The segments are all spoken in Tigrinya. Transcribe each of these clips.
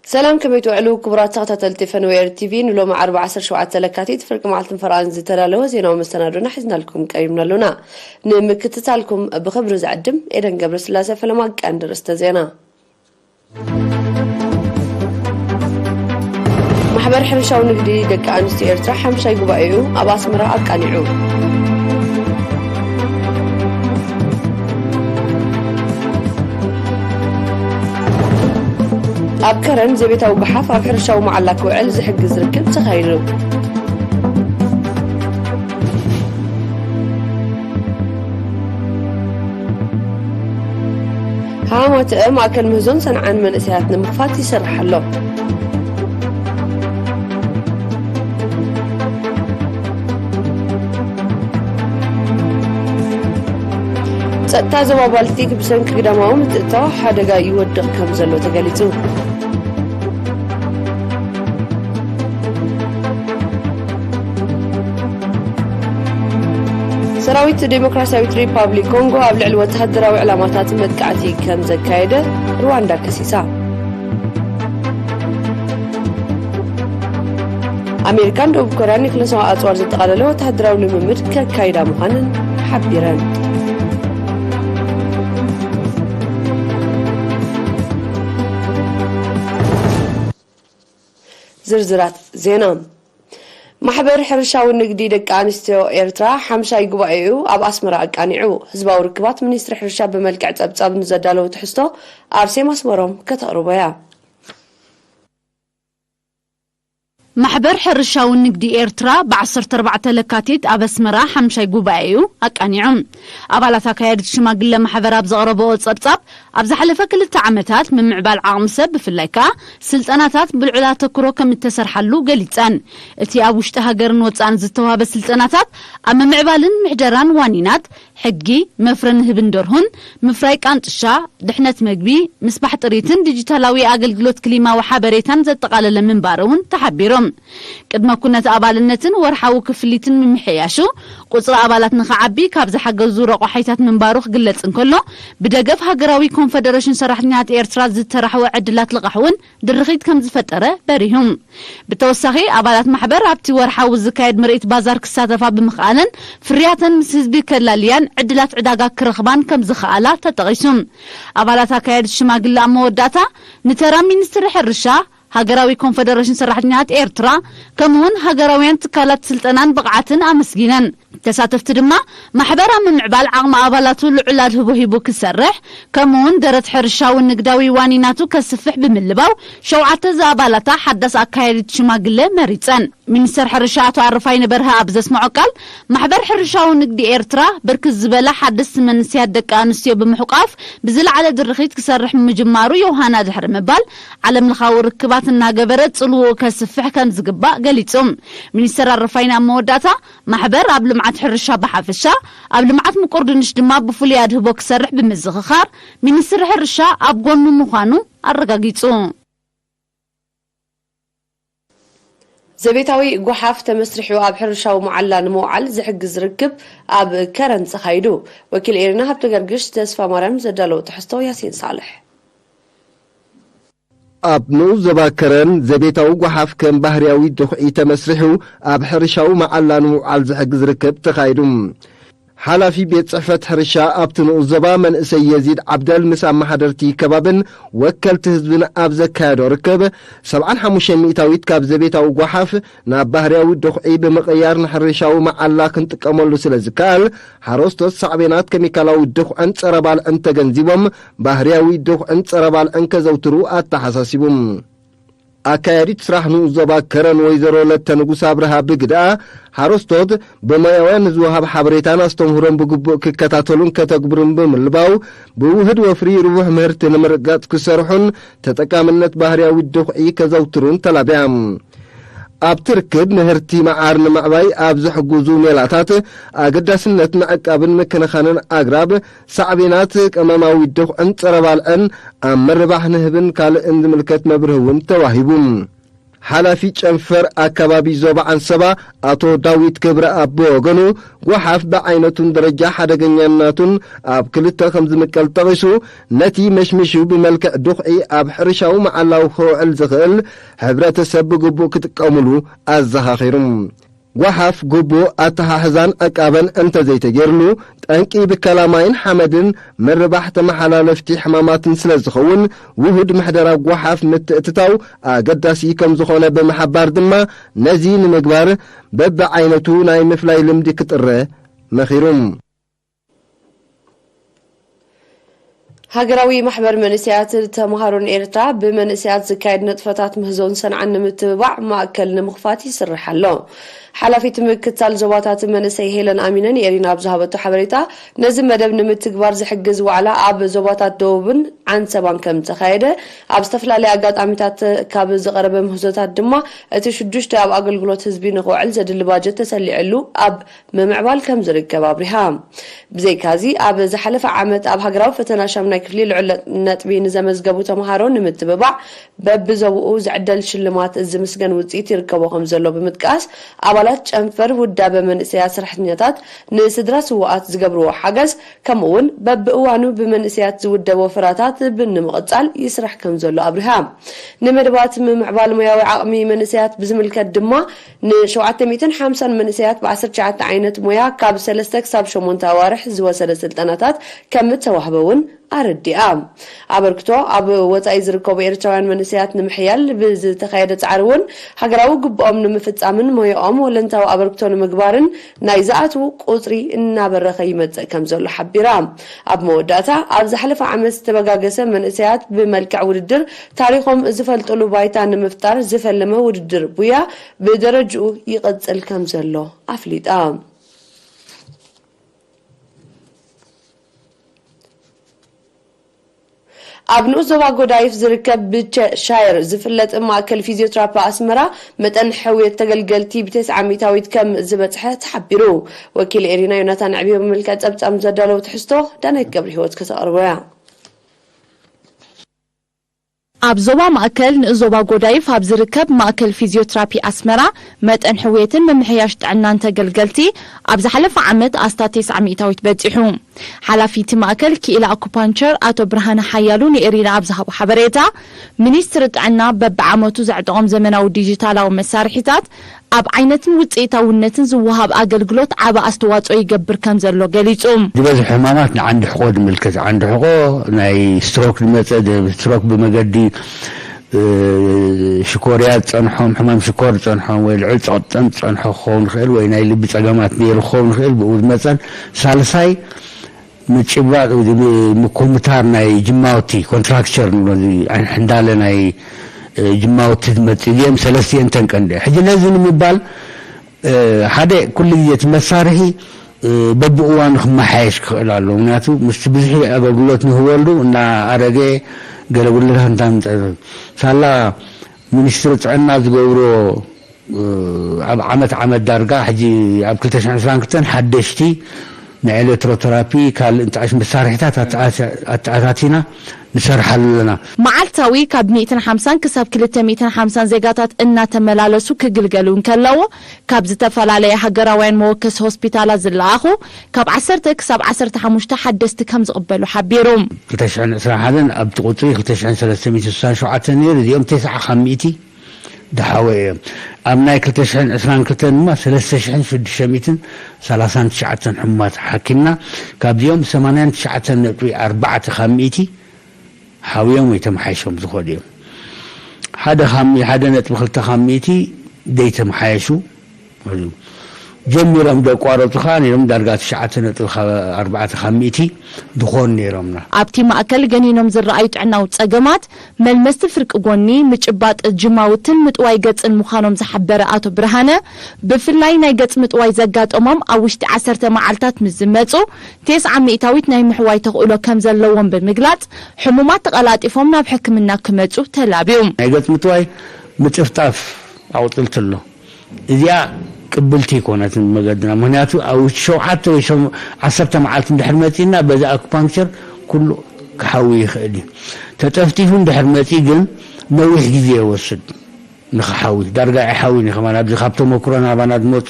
ሰላም፣ ከመይ ትውዕሉ ክቡራት ተኸታተልቲ ፈንዌር ቲቪ? ንሎሚ ዓርቢ ዓሰርተ ሸውዓተ ለካቲት ፍርቂ መዓልትን ፈረቓን ዝተዳለወ ዜናዊ መሰናዶና ሒዝናልኩም ቀሪብና ኣሎና። ንምክትታልኩም ብኽብሪ ዝዕድም ኤደን ገብረስላሴ። ፈለማ ቀንዲ ርእስተ ዜና። ማሕበር ሕርሻዊ ንግዲ ደቂ ኣንስትዮ ኤርትራ ሓምሻይ ጉባኤኡ ኣብ ኣስመራ ኣቃኒዑ። ኣብ ከረን ዘቤታዊ ጓሓፍ ኣብ ሕርሻዊ መዓላ ክውዕል ዝሕግዝ ርክብ ተኻይዱ። ሃማትአ ማእከል ምህዞን ሰንዓን መንእሰያት ንምኽፋት ይሰርሕ ኣሎ። ጸጥታ ዞባ ባልቲክ ብሰንኪ ግዳማዊ ምትእትታው ሓደጋ ይወድቕ ከም ዘሎ ተገሊጹ። ሰራዊት ዴሞክራሲያዊት ሪፓብሊክ ኮንጎ ኣብ ልዕሊ ወተሃደራዊ ዕላማታት መጥቃዕቲ ከም ዘካየደ ሩዋንዳ ከሲሳ። ኣሜሪካን ደቡብ ኮርያን ኒክለሳዊ ኣጽዋር ዘጠቓለለ ወተሃደራዊ ልምምድ ከካይዳ ምዃነን ሓቢረን። ዝርዝራት ዜና። ማሕበር ሕርሻዊ ንግዲ ደቂ ኣንስትዮ ኤርትራ ሓምሻይ ጉባኤኡ ኣብ ኣስመራ ኣቃኒዑ። ህዝባዊ ርክባት ሚኒስትሪ ሕርሻ ብመልክዕ ጸብጻብ ንዘዳለወ ትሕዝቶ ኣርሴማ ኣስመሮም ከተቕርቦ እያ። ማሕበር ሕርሻዊ ንግዲ ኤርትራ ብ ዓሰርተ ኣርባዕተ ለካቲት ኣብ ኣስመራ ሓምሻይ ጉባኤኡ ኣቃኒዑ። ኣባላት ኣካየድቲ ሽማግለ ማሕበር ኣብ ዘቕረበኦ ጸብጻብ፣ ኣብ ዝሓለፈ ክልተ ዓመታት ምምዕባል ዓቕሚ ሰብ፣ ብፍላይ ከኣ ስልጠናታት፣ ብልዑል ኣተኩሮ ከም እተሰርሓሉ ገሊጸን። እቲ ኣብ ውሽጢ ሃገርን ወጻእን ዝተዋህበ ስልጠናታት፣ ኣብ ምምዕባልን ምሕደራን ዋኒናት፣ ሕጊ፣ መፍረ ንህብን ደርሁን፣ ምፍራይ ቃንጥሻ፣ ድሕነት መግቢ፣ ምስባሕ ጥሪትን ዲጂታላዊ ኣገልግሎት ክሊማዊ ሓበሬታን ዘጠቓለለ ምንባሩ እውን ተሓቢሩ። ቅድመ ኩነት ኣባልነትን ወርሓዊ ክፍሊትን ምምሕያሹ፣ ቁጽሪ ኣባላት ንኽዓቢ ካብ ዝሓገዙ ረቋሒታት ምንባሩ ክግለጽ እንከሎ፣ ብደገፍ ሃገራዊ ኮንፈደሬሽን ሰራሕተኛታት ኤርትራ ዝተራሕወ ዕድላት ልቓሕ እውን ድርኺት ከም ዝፈጠረ በሪሁ። ብተወሳኺ፣ ኣባላት ማሕበር ኣብቲ ወርሓዊ ዝካየድ ምርኢት ባዛር ክሳተፋ ብምኽኣለን፣ ፍርያተን ምስ ህዝቢ ከላልያን ዕድላት ዕዳጋ ክረኽባን ከም ዝኸኣላ ተጠቒሱ። ኣባላት ኣካየድቲ ሽማግለ ኣብ መወዳእታ፣ ንተራ ሚኒስትሪ ሕርሻ፣ ሃገራዊ ኮንፈደሬሽን ሰራሕተኛታት ኤርትራ፣ ከምኡውን ሃገራውያን ትካላት ስልጠናን ብቕዓትን ኣመስጊነን። ተሳተፍቲ ድማ፣ ማሕበር ኣብ ምምዕባል ዓቕሚ ኣባላቱ ልዑል ኣድህቦ ሂቡ ክሰርሕ፣ ከምኡውን ደረት ሕርሻዊ ንግዳዊ ዋኒናቱ ከስፍሕ ብምልባው፣ ሸውዓተ ዝኣባላታ ሓዳስ ኣካያዲት ሽማግለ መሪጸን። ሚኒስተር ሕርሻ ኣቶ ኣረፋይነ በርሀ ኣብ ዘስምዖ ቃል፣ ማሕበር ሕርሻዊ ንግዲ ኤርትራ ብርክት ዝበላ ሓደስቲ መንእሰያት ደቂ ኣንስትዮ ብምሕቋፍ ብዝለዓለ ድርኺት ክሰርሕ ምጅማሩ ዮሃና ድሕሪ ምባል፣ ዓለም ለኻዊ ርክባት እናገበረ ጽልውኡ ከስፍሕ ከም ዝግባእ ገሊጹ። ሚኒስተር ኣረፋይነ ኣብ መወዳእታ፣ ማሕበር ኣብ ልምዓት ሕርሻ ብሓፈሻ፣ ኣብ ልምዓት ምቁር ድንሽ ድማ ብፍሉይ ኣድህቦ ክሰርሕ ብምዝኽኻር፣ ሚኒስትሪ ሕርሻ ኣብ ጎኑ ምዃኑ ኣረጋጊጹ። ዘቤታዊ ጓሓፍ ተመስሪሑ ኣብ ሕርሻዊ መዓላ ንምውዓል ዝሕግዝ ርክብ ኣብ ከረን ተኻይዱ። ወኪል ኤሪና ሃብተ ገርግሽ ተስፋ ማርያም ዘዳለዎ ትሕዝቶ ያሲን ሳልሕ። ኣብ ንኡስ ዞባ ከረን ዘቤታዊ ጓሓፍ ከም ባህርያዊ ድኹዒ ተመስሪሑ ኣብ ሕርሻዊ መዓላ ንምውዓል ዝሕግዝ ርክብ ተኻይዱ። ሓላፊ ቤት ጽሕፈት ሕርሻ ኣብቲ ንኡስ ዞባ መንእሰይ የዚድ ዓብደል ምስ ኣመሓደርቲ ከባብን ወከልቲ ህዝብን ኣብ ዘካየዶ ርክብ፣ ሰብዓን ሓሙሽተን ሚእታዊት ካብ ዘቤታዊ ጓሓፍ ናብ ባህርያዊ ድኹዒ ብምቕያር ንሕርሻዊ መዓላ ክንጥቀመሉ ስለ ዝከኣል፣ ሓረስቶት ሳዕቤናት ኬሚካላዊ ድኹዕን ጸረ ባልዕን ተገንዚቦም፣ ባህርያዊ ድኹዕን ጸረ ባልዕን ከዘውትሩ ኣተሓሳሲቡ። ኣካያዲት ስራሕ ንኡስ ዞባ ከረን ወይዘሮ ለተ ንጉስ ኣብርሃ ብግድኣ፣ ሓረስቶት ብሞያውያን ንዝወሃብ ሓበሬታን ኣስተምህሮን ብግቡእ ክከታተሉን ከተግብሩን ብምልባው፣ ብውህድ ወፍሪ ርቡሕ ምህርቲ ንምርግጋጽ ክሰርሑን ተጠቃምነት ባህርያዊ ድኹዒ ከዘውትሩን ተላብያ። ኣብቲ ርክብ ምህርቲ መዓር ንምዕባይ ኣብ ዝሕግዙ ሜላታት ኣገዳስነት ምዕቃብን ምክንኻንን ኣግራብ፣ ሳዕቤናት ቀመማዊ ድኹዕን ጸረ ባልዕን ኣብ ምርባሕ ንህብን ካልእን ዝምልከት መብርሂ እውን ተዋሂቡ። ሓላፊ ጨንፈር ኣከባቢ ዞባ ዓንሰባ ኣቶ ዳዊት ክብረኣብ ብወገኑ፣ ጓሓፍ ብዓይነቱን ደረጃ ሓደገኛነቱን ኣብ ክልተ ከም ዝምቀል ጠቒሱ፣ ነቲ መሽሚሹ ብመልክዕ ዱኽዒ ኣብ ሕርሻዊ መዓላዊ ክውዕል ዝኽእል፣ ሕብረተሰብ ብግቡእ ክጥቀሙሉ ኣዘኻኺሩ። ጓሓፍ ግቡእ ኣተሓሕዛን ዕቃበን እንተዘይተገይርሉ፣ ጠንቂ ብከላ ማይን ሓመድን ምርባሕ ተመሓላለፍቲ ሕማማትን ስለ ዝኸውን፣ ውሁድ ምሕደራ ጓሓፍ ምትእትታው ኣገዳሲ ከም ዝኾነ ብምሓባር ድማ፣ ነዚ ንምግባር በብዓይነቱ ናይ ምፍላይ ልምዲ ክጥረ መኺሩ። ሃገራዊ ማሕበር መንእሰያት ተምሃሮን ኤርትራ፣ ብመንእሰያት ዝካየድ ንጥፈታት ምህዞን ሰንዓን ንምትብባዕ ማእከል ንምኽፋት ይስራሕ ኣሎ። ሓላፊት ምክትታል ዞባታት መንእሰይ ሄለን ኣሚነ ንኤሪና ኣብ ዝሃበቶ ሓበሬታ፣ ነዚ መደብ ንምትግባር ዝሕግዝ ዋዕላ ኣብ ዞባታት ደቡብን ዓንሰባን ከም ዝተኻየደ፣ ኣብ ዝተፈላለየ ኣጋጣሚታት ካብ ዝቐረበ ምህዞታት ድማ፣ እቲ ሽዱሽተ ኣብ ኣገልግሎት ህዝቢ ንኽውዕል ዘድሊ ባጀት ተሰሊዕሉ ኣብ ምምዕባል ከም ዝርከብ ኣብሪሃ። ብዘይካዚ፣ ኣብ ዝሓለፈ ዓመት ኣብ ሃገራዊ ፈተና ሻምናይ ክፍሊ ልዑል ነጥቢ ንዘመዝገቡ ተምሃሮ ንምትብባዕ፣ በብዞባኡ ዝዕደል ሽልማት ዝምስገን ውጽኢት ይርከቦ ከም ዘሎ ብምጥቃስ፣ ኣባላት ጨንፈር ውዳበ መንእሰያት ሰራሕተኛታት ንስድራ ስዉኣት ዝገብርዎ ሓገዝ፣ ከምኡ'ውን በብእዋኑ ብመንእሰያት ዝውደብ ወፈራታት ብምምቕጻል ይስራሕ ከም ዘሎ ኣብሪሃ። ንመደባት ምምዕባል ሞያዊ ዓቕሚ መንእሰያት ብዝምልከት ድማ፣ ን750 መንእሰያት ብ19 ዓይነት ሞያ ካብ ሰለስተ ክሳብ ሸሞንተ ኣዋርሕ ዝወሰደ ስልጠናታት ከም እተዋህበ እውን ኣረዲኣ። ኣበርክቶ ኣብ ወጻኢ ዝርከቡ ኤርትራውያን መንእሰያት ንምሕያል ብዝተኻየደ ጻዕሪ እውን፣ ሃገራዊ ግብኦም ንምፍጻምን ሞያኦም ወለንታዊ ኣበርክቶ ንምግባርን ናይ ዝኣትዉ ቁጽሪ እናበረኸ ይመጽእ ከም ዘሎ ሓቢራ። ኣብ መወዳእታ፣ ኣብ ዝሓለፈ ዓመት ዝተበጋገሰ መንእሰያት ብመልክዕ ውድድር ታሪኾም ዝፈልጥሉ ባይታ ንምፍጣር ዝፈለመ ውድድር ቡያ ብደረጅኡ ይቕጽል ከም ዘሎ ኣፍሊጣ። ኣብ ንኡስ ዞባ ጎዳይፍ ዝርከብ ብቸ ሻየር ዝፍለጥ ማእከል ፊዚዮትራፒ ኣስመራ፣ መጠን ሕውየት ተገልገልቲ ብ90% ከም ዝበጽሐ ተሓቢሩ። ወኪል ኤሪና ዮናታን ዕብዮ ብምልከት ጸብጻብ ዘዳለወ ትሕዝቶ ዳናይት ገብረ ህይወት ከተቕርቦ እያ። ኣብ ዞባ ማእከል ንኡስ ዞባ ጎዳይፍ ኣብ ዝርከብ ማእከል ፊዚዮትራፒ ኣስመራ፣ መጠን ሕውየትን ምምሕያሽ ጥዕናን ተገልገልቲ ኣብ ዝሓለፈ ዓመት ኣስታት ተስዓ ሚእታዊት በጺሑ። ሓላፊ እቲ ማእከል ክኢላ ኣኩፓንቸር ኣቶ ብርሃነ ሓያሉ ንኤሪና ኣብ ዝሃቦ ሓበሬታ፣ ሚኒስትሪ ጥዕና በብዓመቱ ዘዕጠቖም ዘመናዊ ዲጂታላዊ መሳርሒታት ኣብ ዓይነትን ውጽኢታውነትን ዝወሃብ ኣገልግሎት ዓቢ ኣስተዋጽኦ ይገብር ከም ዘሎ ገሊጹ። ዝበዝሑ ሕማማት ንዓንዲ ሕቖ ዝምልከት፣ ዓንዲ ሕቖ ናይ ስትሮክ ዝመጸ፣ ስትሮክ ብመገዲ ሽኮርያ ዝጸንሖም፣ ሕማም ሽኮር ዝጸንሖም ወይ ልዑል ጸቕጠን ዝጸንሖ ክኸውን ይኽእል፣ ወይ ናይ ልቢ ጸገማት ነይሩ ክኸውን ይኽእል፣ ብኡ ዝመጸን። ሳልሳይ ምጭባጥ ወይ ምኩምታር ናይ ጅማውቲ፣ ኮንትራክቸር ንብሎ፣ እዚ ሕንዳለ ናይ ጅማውቲ ዝመጽእ፣ እዚኦም ሰለስቲኦም እተን ቀንዲ። ሕጂ ነዚ ንምባል ሓደ ኩሉ ግዜ እቲ መሳርሒ በብእዋኑ ክመሓየሽ ክኽእል ኣለዎ። ምክንያቱ ምስቲ ብዝሒ ኣገልግሎት ንህበሉ እናኣረገ ገለ ጉድለታት እንታምፀ ሳላ ሚኒስትሪ ጥዕና ዝገብሮ ኣብ ዓመት ዓመት ዳርጋ ሕጂ ኣብ ክልተ ሽሕን ዕስራን ክልተን ሓደሽቲ ናይ ኤሌክትሮቴራፒ ካልእ እንጣሽ መሳርሒታት ኣተኣታቲና ንሰርሓሉ ኣለና። መዓልታዊ ካብ ሚእትን ሓምሳን ክሳብ ክልተ ሚእትን ሓምሳን ዜጋታት እናተመላለሱ ክግልገሉ እንከለዉ፣ ካብ ዝተፈላለየ ሃገራውያን መወከሲ ሆስፒታላት ዝለኣኹ ካብ ዓሰርተ ክሳብ ዓሰርተ ሓሙሽተ ሓደስቲ ከም ዝቕበሉ ሓቢሩ። ክልተ ሽሕን ዕስራን ሓደን ኣብቲ ቁጽሪ ክልተ ሽሕን ሰለስተ ሚእትን ስሳን ሸውዓተን ነይሩ፣ እዚኦም ተስዓ ካብ ሚእቲ ድሓወ እዮም። ኣብ ናይ ክልተ ሽሕን ዕስራን ክልተን ድማ ሰለስተ ሽሕን ሽዱሽተ ሚእትን ሰላሳን ትሽዓተን ሕሙማት ሓኪምና፣ ካብዚኦም ሰማንያን ትሽዓተን ነጥቢ ኣርባዕተ ካብ ሚእቲ ሓውዮም ወይ ተመሓይሾም ዝኸዱ እዮም። ሓደ ካብ ሚ-፣ ሓደ ነጥቢ ክልተ ካብ ሚእቲ ዘይተመሓየሹ፣ ጀሚሮም ዘቋረጹ ከኣ ነይሮም፣ ዳርጋ ትሽዓተ ነጥቢ ኣርባዕተ ካብ ሚእቲ ዝኾኑ ነይሮምና። ኣብቲ ማእከል ገኒኖም ዝረኣዩ ጥዕናዊ ጸገማት፣ መልመስቲ ፍርቂ ጎኒ፣ ምጭባጥ ጅማውትን ምጥዋይ ገጽን ምዃኖም ዝሓበረ ኣቶ ብርሃነ፣ ብፍላይ ናይ ገጽ ምጥዋይ ዘጋጠሞም ኣብ ውሽጢ ዓሰርተ መዓልታት ምስ ዝመጹ፣ ተስዓ ሚእታዊት ናይ ምሕዋይ ተኽእሎ ከም ዘለዎም ብምግላጽ፣ ሕሙማት ተቐላጢፎም ናብ ሕክምና ክመጹ ተላብዩ። ናይ ገጽ ምጥዋይ ምጥፍጣፍ ኣቑጽልቲ ኣሎ። እዚኣ ቅብልቲ ኣይኮነትን መገድና። ምኽንያቱ ኣብ ውሽጢ ሸውዓተ ወይ ሸም-፣ ዓሰርተ መዓልቲ እንድሕር መጺእና፣ በዚ ኣኩፓንክቸር ኩሉ ክሓዊ ይኽእል እዩ። ተጠፍጢፉ እንድሕር መጺኡ ግን ነዊሕ ግዜ ይወስድ። ንኽሓዊ ዳርጋ ኣይሓዊን እዩ። ከማን ኣብዚ ካብ ተመክሮ ናባና ዝመፁ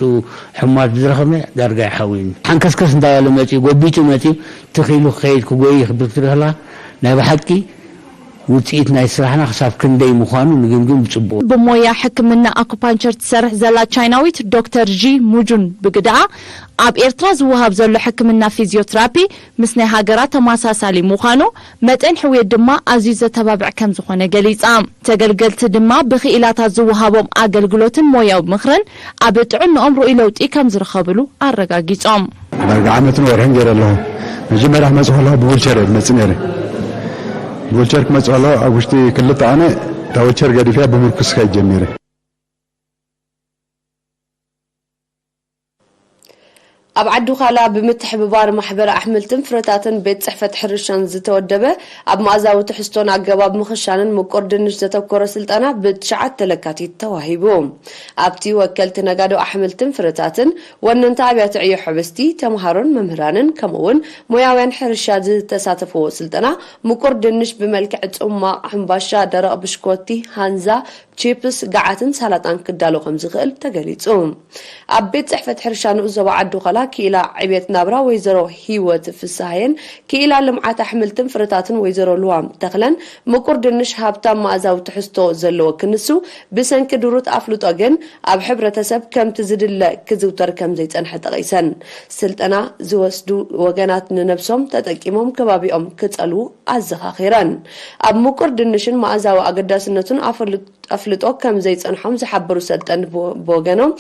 ሕማት ዝረኸብና ዳርጋ ኣይሓዊን። ሓንከስከስ እንዳበለ መፂኡ፣ ጎቢጡ መፂኡ፣ ትኺሉ ክኸይድ ክጎይ ክብል ክትርኢ ከላ ናይ ብሓቂ ውፅኢት ናይ ስራሕና ክሳብ ክንደይ ምዃኑ ንግምግም ብፅቡቕ። ብሞያ ሕክምና ኣኩፓንቸር ትሰርሕ ዘላ ቻይናዊት ዶክተር ዢ ሙጁን ብግድኣ፣ ኣብ ኤርትራ ዝወሃብ ዘሎ ሕክምና ፊዚዮትራፒ ምስ ናይ ሃገራ ተመሳሳሊ ምዃኑ፣ መጠን ሕውየት ድማ ኣዝዩ ዘተባብዕ ከም ዝኾነ ገሊጻ። ተገልገልቲ ድማ ብክኢላታት ዝወሃቦም ኣገልግሎትን ሞያዊ ምኽርን ኣብ ጥዕንኦም ርኡይ ለውጢ ከም ዝረኸብሉ ኣረጋጊጾም። ዳርጋ ዓመትን ወርሕን ገይረ ኣለኹ። መጀመርያ ክመጽእ ከለኹ ብዊልቸር እየ ዝመጽእ ነይረ። ብዊልቸር ክመጽእ ከለኹ ኣብ ውሽጢ ክልተ ኣነ እታ ዊልቸር ገዲፈያ ብምርኩስ ከይድ ጀሚረ። ኣብ ዓዲ ዃላ ብምትሕብባር ማሕበር ኣሕምልትን ፍረታትን ቤት ጽሕፈት ሕርሻን ዝተወደበ ኣብ መኣዛዊ ትሕዝቶን ኣገባብ ምኽሻንን ምቁር ድንሽ ዘተኮረ ስልጠና ብትሽዓተ ለካቲት ተዋሂቡ። ኣብቲ ወከልቲ ነጋዶ ኣሕምልትን ፍረታትን፣ ወነንቲ ኣብያተ ዕዮ ሕብስቲ፣ ተምሃሮን መምህራንን ከምኡውን ሞያውያን ሕርሻ ዝተሳተፍዎ ስልጠና፣ ምቁር ድንሽ ብመልክዕ ጽሟቕ፣ ሕምባሻ፣ ደረቕ ብሽኮቲ፣ ሃንዛ፣ ቺፕስ፣ ገዓትን ሳላጣን ክዳሎ ከም ዝኽእል ተገሊጹ። ኣብ ቤት ጽሕፈት ሕርሻ ንኡስ ዞባ ዓዲ ዃላ ክኢላ ዕብየት ናብራ ወይዘሮ ሂወት ፍስሃየን ክኢላ ልምዓት ኣሕምልትን ፍረታትን ወይዘሮ ልዋም ተኽለን ምቁር ድንሽ ሃብታም መኣዛዊ ትሕዝቶ ዘለዎ ክንሱ ብሰንኪ ድሩት ኣፍልጦ ግን ኣብ ሕብረተሰብ ከምቲ ዝድለ ክዝውተር ከም ዘይጸንሐ ጠቒሰን፣ ስልጠና ዝወስዱ ወገናት ንነብሶም ተጠቂሞም ከባቢኦም ክጸልዉ ኣዘኻኺረን። ኣብ ምቁር ድንሽን መኣዛዊ ኣገዳስነቱን ኣፍል ኣፍልጦ ከም ዘይጸንሖም ዝሓበሩ ሰልጠን ብወ- ብወገኖም፣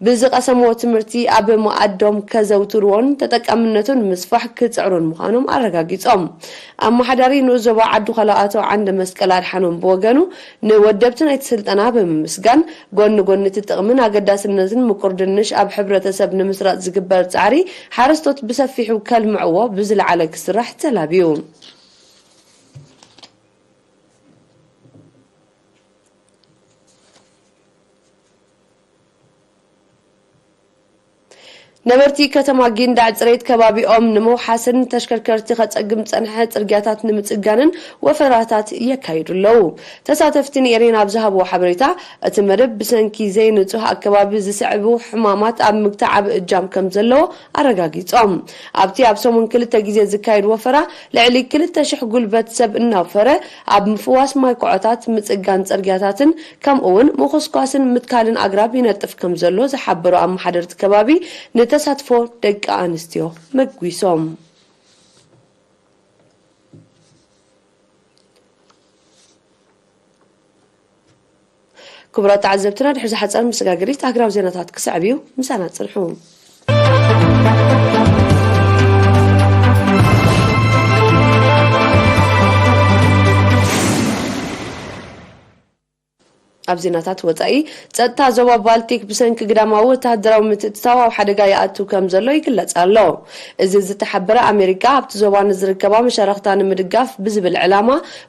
ብዝቐሰምዎ ትምህርቲ ኣብ መኣዶም ከዘውትርዎን ተጠቃምነቱ ንምስፋሕ ክጽዕሩን ምዃኖም ኣረጋጊጾም። ኣመሓዳሪ ንኡስ ዞባ ዓዲ ዃላ ኣቶ ዓንደ መስቀል ኣድሓኖም ብወገኑ፣ ንወደብቲ ናይቲ ስልጠና ብምምስጋን፣ ጎኒ ጎኒ እቲ ጥቕምን ኣገዳስነትን ምቁር ድንሽ ኣብ ሕብረተሰብ ንምስራጽ ዝግበር ጻዕሪ፣ ሓረስቶት ብሰፊሑ ከልምዕዎ ብዝለዓለ ክስራሕ ተላብዩ። ነበርቲ ከተማ ጊንዳዕ ጽሬት ከባቢኦም ንምውሓስን ተሽከርከርቲ ከጸግም ጸንሐ ጽርግያታት ንምጽጋንን ወፈራታት የካይዱ ኣለዉ። ተሳተፍቲ ንኤሬና ኣብ ዝሃብዎ ሓበሬታ፣ እቲ መደብ ብሰንኪ ዘይንጹህ ኣከባቢ ዝስዕቡ ሕማማት ኣብ ምግታዕ ዓቢ እጃም ከም ዘለዎ ኣረጋጊጾም። ኣብቲ ኣብ ሰሙን ክልተ ግዜ ዝካየድ ወፈራ፣ ልዕሊ ክልተ ሽሕ ጉልበት ሰብ እናውፈረ፣ ኣብ ምፍዋስ ማይ ኮዖታት፣ ምጽጋን ጽርግያታትን ከምኡውን ምኹስኳስን ምትካልን ኣግራብ ይነጥፍ ከም ዘሎ ዝሓበሩ ኣመሓደርቲ ከባቢ፣ ንተሳትፎ ደቂ ኣንስትዮ መጒሶም። ክቡራት ተዓዘብትና፣ ድሕሪ ዝሓጸረ መሰጋገሪት ሃገራዊ ዜናታት ክስዕብ እዩ። ምሳና ጽንሑ። ኣብ ዜናታት ወጻኢ፣ ጸጥታ ዞባ ባልቲክ ብሰንኪ ግዳማዊ ወተሃደራዊ ምትእትታው ኣብ ሓደጋ ይኣቱ ከም ዘሎ ይግለጽ ኣሎ። እዚ ዝተሓበረ፣ ኣሜሪካ ኣብቲ ዞባ ንዝርከባ መሻርኽታ ንምድጋፍ ብዝብል ዕላማ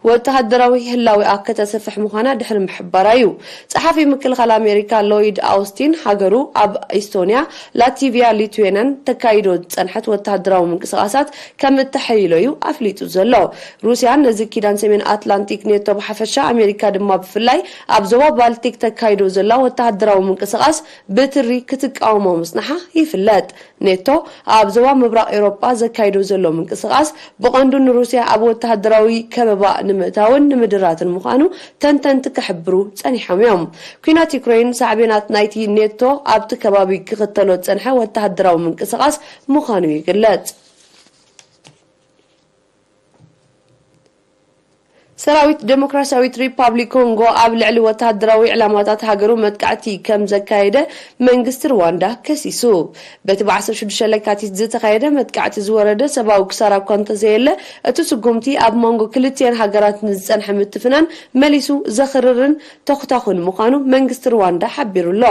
ወተሃደራዊ ህላዌኣ ከተስፍሕ ምዃና ድሕሪ ምሕባራ እዩ። ጸሓፊ ምክልኻል ኣሜሪካ ሎይድ ኣውስቲን፣ ሃገሩ ኣብ ኢስቶንያ፣ ላቲቪያ፣ ሊቱዌንያን ተካይዶ ዝጸንሐት ወተሃደራዊ ምንቅስቓሳት ከም እተሐይሎ እዩ ኣፍሊጡ ዘሎ። ሩስያ ነዚ ኪዳን ሰሜን ኣትላንቲክ፣ ኔቶ ብሓፈሻ፣ ኣሜሪካ ድማ ብፍላይ፣ ኣብ ዞባ ባልቲክ ተካይዶ ዘላ ወተሃደራዊ ምንቅስቓስ ብትሪ ክትቃወሞ ምጽንሓ ይፍለጥ። ኔቶ ኣብ ዞባ ምብራቕ ኤውሮጳ ዘካይዶ ዘሎ ምንቅስቓስ ብቐንዱ ንሩስያ ኣብ ወተሃደራዊ ከበባ ንምእታውን ንምድራትን ምዃኑ ተንተንቲ ክሕብሩ ጸኒሖም እዮም። ኲናት ዩክሬን ሳዕቤናት ናይቲ ኔቶ ኣብቲ ከባቢ ክኽተሎ ዝጸንሐ ወተሃደራዊ ምንቅስቓስ ምዃኑ ይግለጽ። ሰራዊት ዴሞክራሲያዊት ሪፓብሊክ ኮንጎ ኣብ ልዕሊ ወተሃደራዊ ዕላማታት ሃገሩ መጥቃዕቲ ከም ዘካየደ መንግስቲ ሩዋንዳ ከሲሱ። በቲ ብ ዓሰርተ ሽዱሽተ ለካቲት ዝተኻየደ መጥቃዕቲ ዝወረደ ሰብኣዊ ክሳራ እኳ እንተዘየለ፣ እቲ ስጉምቲ ኣብ መንጎ ክልቲአን ሃገራት ንዝጸንሐ ምትፍናን መሊሱ ዘኽርርን ተኹታኹን ምዃኑ መንግስቲ ሩዋንዳ ሓቢሩ ኣሎ።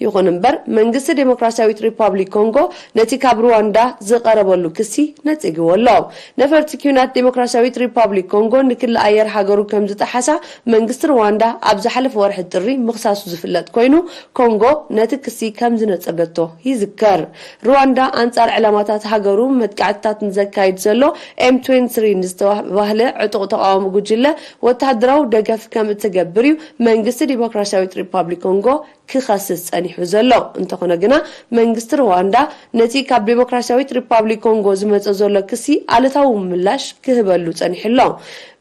ይኹን እምበር፣ መንግስቲ ዴሞክራሲያዊት ሪፓብሊክ ኮንጎ ነቲ ካብ ሩዋንዳ ዝቐረበሉ ክሲ ነጺግዎ ኣሎ። ነፈርቲ ኲናት ዴሞክራሲያዊት ሪፓብሊክ ኮንጎ ንክሊ ኣየር ሃገሩ ከም ዝጠሓሳ መንግስቲ ሩዋንዳ ኣብ ዝሓለፈ ወርሒ ጥሪ ምኽሳሱ ዝፍለጥ ኮይኑ፣ ኮንጎ ነቲ ክሲ ከም ዝነጸገቶ ይዝከር። ሩዋንዳ ኣንጻር ዕላማታት ሃገሩ መጥቃዕትታት ንዘካይድ ዘሎ ኤም ትዌንቲ ስሪ ንዝተባህለ ዕጡቕ ተቓዋሚ ጉጅለ ወተሃደራዊ ደገፍ ከም እትገብር እዩ መንግስቲ ዲሞክራሲያዊት ሪፓብሊክ ኮንጎ ክኸስስ ጸኒሑ ዘሎ። እንተኾነ ግና መንግስቲ ሩዋንዳ ነቲ ካብ ዴሞክራሲያዊት ሪፓብሊክ ኮንጎ ዝመጸ ዘሎ ክሲ ኣለታዊ ምላሽ ክህበሉ ጸኒሑ ኣሎ።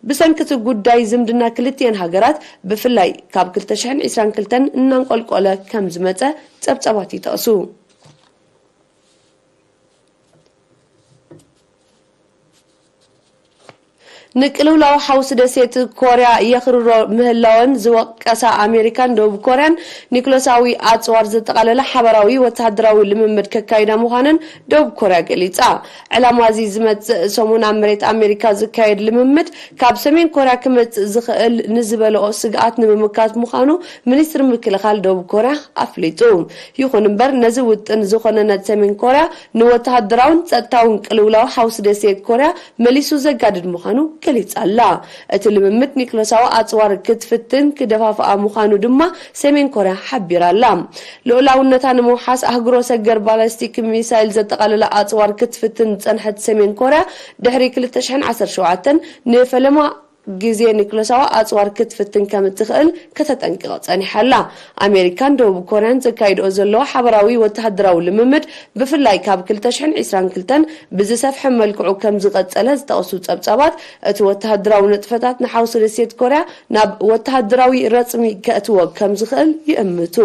ብሰንኪ እቲ ጉዳይ ዝምድና ክልቲኤን ሃገራት ብፍላይ ካብ ክልተ ሽሕን ዕስራን ክልተን እናንቆልቆለ ከም ዝመጸ ጸብጸባት ይጠቕሱ። ንቅልውላው ሓውሲ ደሴት ኮርያ የኽርሮ ምህላወን ዝወቀሳ ኣሜሪካን ደቡብ ኮርያን ኒክሎሳዊ ኣጽዋር ዘጠቓለለ ሓበራዊ ወተሃደራዊ ልምምድ ከካይዳ ምዃነን ደቡብ ኮርያ ገሊጻ። ዕላማ እዚ ዝመጽእ ሰሙን ኣብ መሬት ኣሜሪካ ዝካየድ ልምምድ ካብ ሰሜን ኮርያ ክመጽእ ዝኽእል ንዝበለኦ ስግኣት ንምምካት ምዃኑ ሚኒስትሪ ምክልኻል ደቡብ ኮርያ ኣፍሊጡ። ይኹን እምበር ነዚ ውጥን ዝኾነነት ሰሜን ኮርያ ንወተሃደራውን ጸጥታውን ቅልውላው ሓውሲ ደሴት ኮርያ መሊሱ ዘጋድድ ምዃኑ ገሊጻ ኣላ። እቲ ልምምድ ኒክሎሳዊ ኣጽዋር ክትፍትን ክደፋፍኣ ምዃኑ ድማ ሰሜን ኮርያ ሓቢራ ኣላ። ልኡላውነታ ንምውሓስ ኣህጉሮ ሰገር ባላስቲክ ሚሳይል ዘጠቓለለ ኣጽዋር ክትፍትን ዝጸንሐት ሰሜን ኮርያ ድሕሪ ክልተ ሽሕን ዓሰርተ ሸውዓተን ንፈለማ ግዜ ኒክሎሳዊ ኣጽዋር ክትፍትን ከም እትኽእል ከተጠንቅቕ ጸኒሓ ኣላ። ኣሜሪካን ደቡብ ኮርያን ዘካይድኦ ዘለዋ ሓበራዊ ወተሃደራዊ ልምምድ ብፍላይ ካብ ክልተ ሽሕን ዕስራን ክልተን ብዝሰፍሐ መልክዑ ከም ዝቐጸለ ዝጠቕሱ ጸብጻባት፣ እቲ ወተሃደራዊ ንጥፈታት ንሓውሲ ደሴት ኮርያ ናብ ወተሃደራዊ ረጽሚ ከእትዎ ከም ዝኽእል ይእምቱ።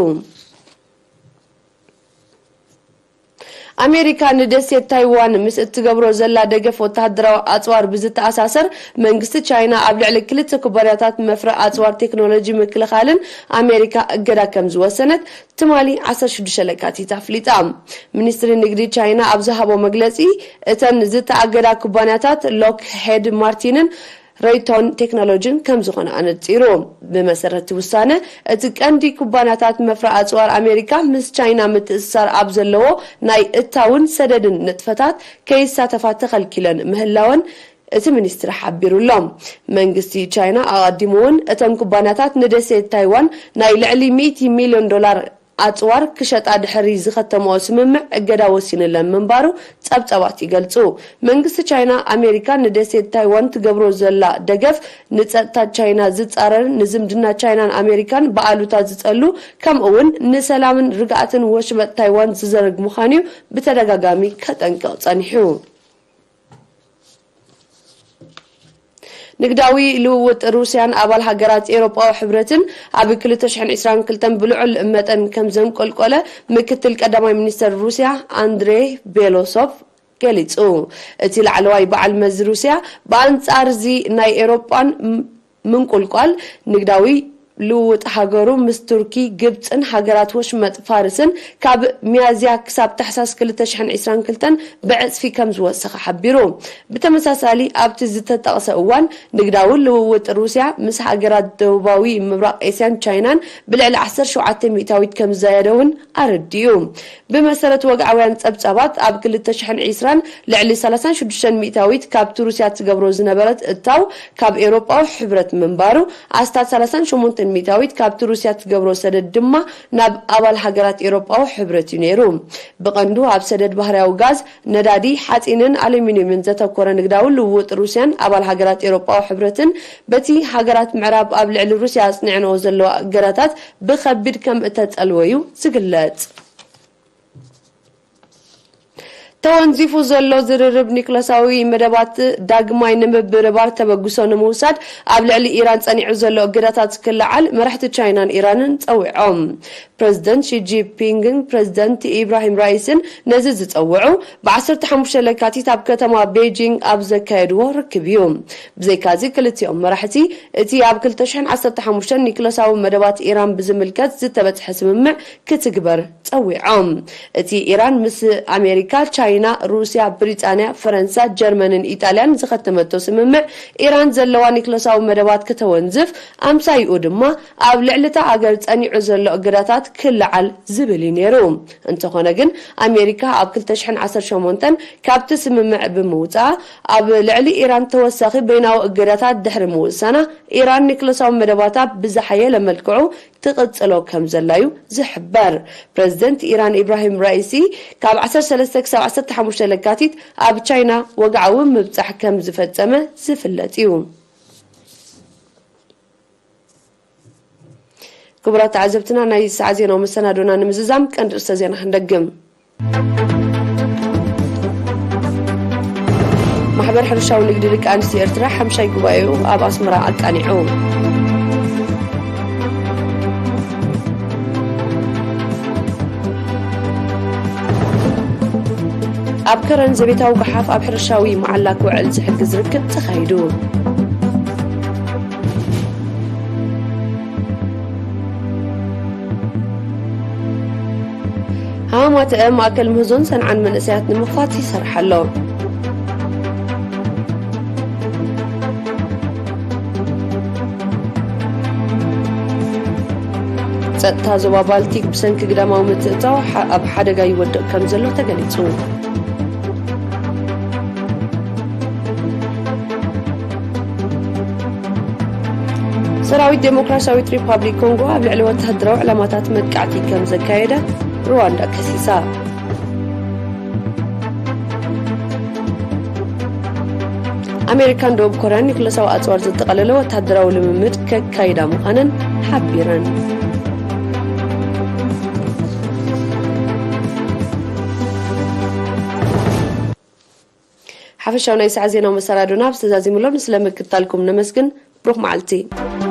ኣሜሪካ ንደሴት ታይዋን ምስ እትገብሮ ዘላ ደገፍ ወተሃደራዊ ኣጽዋር ብዝተኣሳሰር፣ መንግስቲ ቻይና ኣብ ልዕሊ ክልተ ኩባንያታት መፍረ ኣጽዋር ቴክኖሎጂ ምክልኻልን ኣሜሪካ እገዳ ከም ዝወሰነት ትማሊ ዓሰርተ ሽዱሽተ ለካቲት ኣፍሊጣ። ሚኒስትሪ ንግዲ ቻይና ኣብ ዝሃቦ መግለጺ፣ እተን ዝተኣገዳ ኩባንያታት ሎክሄድ ማርቲንን ሬይቶን ቴክኖሎጂን ከም ዝኾነ ኣነጺሩ። ብመሰረት እቲ ውሳነ፣ እቲ ቀንዲ ኩባንያታት መፍረ ኣጽዋር ኣሜሪካ ምስ ቻይና ምትእስሳር ኣብ ዘለዎ ናይ እታውን ሰደድን ንጥፈታት ከይሳተፋ ተኸልኪለን ምህላወን እቲ ሚኒስትሪ ሓቢሩ ኣሎ። መንግስቲ ቻይና ኣቐዲሙ እውን እተን ኩባንያታት ንደሴት ታይዋን ናይ ልዕሊ ሚእቲ ሚልዮን ዶላር ኣጽዋር ክሸጣ ድሕሪ ዝኸተምኦ ስምምዕ እገዳ ወሲንለን ምንባሩ ጸብጻባት ይገልጹ። መንግስቲ ቻይና፣ ኣሜሪካ ንደሴት ታይዋን ትገብሮ ዘላ ደገፍ ንጸጥታ ቻይና ዝጻረር፣ ንዝምድና ቻይናን ኣሜሪካን ብኣሉታ ዝጸሉ፣ ከምኡ እውን ንሰላምን ርግኣትን ወሽመጥ ታይዋን ዝዘርግ ምዃኑ እዩ ብተደጋጋሚ ከጠንቅቕ ጸኒሑ። ንግዳዊ ልውውጥ ሩስያን ኣባል ሃገራት ኤውሮጳዊ ሕብረትን ኣብ ክልተ ሽሕን ዕስራን ክልተን ብልዑል መጠን ከም ዘንቆልቆለ ምክትል ቀዳማይ ሚኒስተር ሩስያ ኣንድሬ ቤሎሶቭ ገሊጹ። እቲ ላዕለዋይ በዓል መዚ ሩስያ ብኣንጻር እዚ ናይ ኤውሮጳን ም-፣ ምንቁልቋል ንግዳዊ ልውውጥ ሃገሩ ምስ ቱርኪ፣ ግብጽን ሃገራት ወሽመጥ ፋርስን ካብ ሚያዝያ ክሳብ ታሕሳስ ክልተ ሽሕን ዕስራን ክልተን ብዕጽፊ ከም ዝወሰኸ ሓቢሩ። ብተመሳሳሊ ኣብቲ ዝተጠቕሰ እዋን ንግዳዊ ልውውጥ ሩስያ ምስ ሃገራት ደቡባዊ ምብራቕ ኤስያን ቻይናን ብልዕሊ ዓሰርተ ሸውዓተ ሚእታዊት ከም ዝዛየደ እውን ኣረዲኡ። ብመሰረት ወግዓውያን ጸብጻባት ኣብ ክልተ ሽሕን ዕስራን ልዕሊ ሰላሳን ሽዱሽተን ሚእታዊት ካብቲ ሩስያ ትገብሮ ዝነበረት እታው ካብ ኤውሮጳዊ ሕብረት ምንባሩ ኣስታት ሰላሳን ሸሞንተን ሚእታዊት ካብቲ ሩስያ ትገብሮ ሰደድ ድማ ናብ ኣባል ሃገራት ኤውሮጳዊ ሕብረት እዩ ነይሩ። ብቐንዱ ኣብ ሰደድ ባህርያዊ ጋዝ፣ ነዳዲ፣ ሓጺንን ኣሉሚንየምን ዘተኮረ ንግዳዊ ልውውጥ ሩስያን ኣባል ሃገራት ኤውሮጳዊ ሕብረትን በቲ ሃገራት ምዕራብ ኣብ ልዕሊ ሩስያ ኣጽኒዐንኦ ዘለዋ እገዳታት ብኸቢድ ከም እተጸልወ እዩ ዝግለጽ። ተወንዚፉ ዘሎ ዝርርብ ኒክለሳዊ መደባት ዳግማይ ንምብርባር ተበግሶ ንምውሳድ ኣብ ልዕሊ ኢራን ጸኒዑ ዘሎ እገዳታት ክለዓል መራሕቲ ቻይናን ኢራንን ጸዊዖም። ፕረዚደንት ሺ ጂንፒንግን ፕረዚደንት ኢብራሂም ራኢስን ነዚ ዝጸውዑ ብ ዓሰርተ ሓሙሽተ ለካቲት ኣብ ከተማ ቤጂንግ ኣብ ዘካየድዎ ርክብ እዩ። ብዘይካዚ ክልቲኦም መራሕቲ እቲ ኣብ ክልተ ሽሕን ዓሰርተ ሓሙሽተን ኒክለሳዊ መደባት ኢራን ብዝምልከት ዝተበጽሐ ስምምዕ ክትግበር ጸዊዖም። እቲ ኢራን ምስ ኣሜሪካ፣ ቻይና፣ ቻይና፣ ሩስያ፣ ብሪጣንያ፣ ፈረንሳ፣ ጀርመንን ኢጣልያን ዝኸተመቶ ስምምዕ፣ ኢራን ዘለዋ ኒክለሳዊ መደባት ከተወንዝፍ፣ ኣምሳይኡ ድማ ኣብ ልዕሊ እታ ኣገር ጸኒዑ ዘሎ እገዳታት ክለዓል ዝብል እዩ ነይሩ። እንተኾነ ግን፣ ኣሜሪካ ኣብ ክልተ ሽሕን ዓሰርተ ሸሞንተን ካብቲ ስምምዕ ብምውጻኣ፣ ኣብ ልዕሊ ኢራን ተወሳኺ በይናዊ እገዳታት ድሕሪ ምውሳና፣ ኢራን ኒክለሳዊ መደባታ ብዝሓየለ መልክዑ ትቕጽሎ ከም ዘላ እዩ ዝሕበር። ፕረዚደንት ኢራን ኢብራሂም ራኢሲ፣ ካብ ዓሰርተ ሰለስተ ክሳብ ዓሰርተ ሓሙሽተ ለካቲት ኣብ ቻይና ወግዓዊ ምብጻሕ ከም ዝፈጸመ ዝፍለጥ እዩ። ክቡራት ተዓዘብትና፣ ናይ ሰዓት ዜናዊ መሰናዶና ንምዝዛም ቀንዲ ርእስተ ዜና ክንደግም። ማሕበር ሕርሻዊ ንግዲ ደቂ ኣንስትዮ ኤርትራ ሓምሻይ ጉባኤኡ ኣብ ኣስመራ ኣቃኒዑ። ኣብ ከረን ዘቤታዊ ጓሓፍ ኣብ ሕርሻዊ መዓላ ክውዕል ዝሕግዝ ርክብ ተኻይዱ። ሃማማተአ ማእከል ምህዞን ሰንዓን መንእሰያት ንምኽፋት ይሰርሕ ኣሎ። ጸጥታ ዞባ ባልቲክ ብሰንኪ ግዳማዊ ምትእትታው ሓ-፣ ኣብ ሓደጋ ይወድቕ ከም ዘሎ ተገሊጹ። ሰራዊት ዴሞክራሲያዊት ሪፓብሊክ ኮንጎ ኣብ ልዕሊ ወተሃደራዊ ዕላማታት መጥቃዕቲ ከም ዘካየደ ሩዋንዳ ከሲሳ። ኣሜሪካን ደቡብ ኮርያን ኒኩለሳዊ ኣጽዋር ዘጠቓለለ ወተሃደራዊ ልምምድ ከካይዳ ምዃነን ሓቢረን። ሓፈሻዊ ናይ ሰዓት ዜናዊ መሰናዶና ኣብዚ ተዛዚሙ ኣሎ። ንስለ ምክታልኩም ነመስግን። ብሩኽ መዓልቲ።